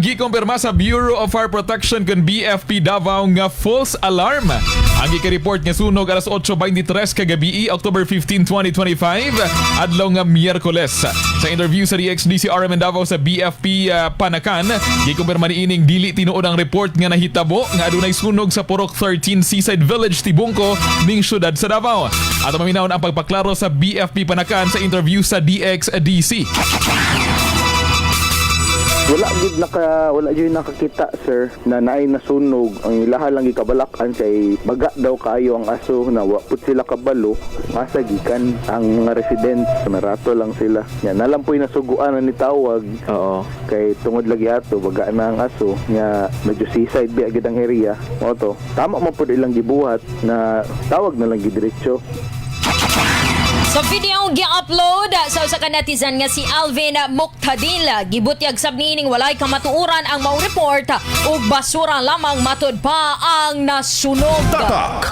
Gikumpirma sa Bureau of Fire Protection kon BFP Davao nga false alarm ang gika-report nga sunog alas 8:23 kagabi, October 15, 2025, adlaw nga Miyerkules. Sa interview sa DXDC RMN Davao sa BFP Panacan, gikumpirma niining dili tinuod ang report nga nahitabo nga adunay sunog sa Purok 13, Seaside Village, Tibungco, ning syudad sa Davao. At maminawon ang pagpaklaro sa BFP Panacan sa interview sa DXDC. Wala gyud nakakita, sir, na naay nasunog. Ang ilaha lang gikabalak-an kay baga daw kaayo ang aso na wa pud sila kabalo asa gikan. Ang mga residents, narato lang sila nya nalang po'y nasuguan na ni tawag kay tungod lagi ato baga na ang aso nya medyo seaside biya gid ang area. Mao to, tama man pud ilang gibuhat na tawag na lang gid diretso. Sa video gi-upload sa usa ka netizen nga si Alvin Muktadil, gibutyag sab niining walay kamatuoran ang mao report ug basura lamang matud pa ang nasunog. Tatak.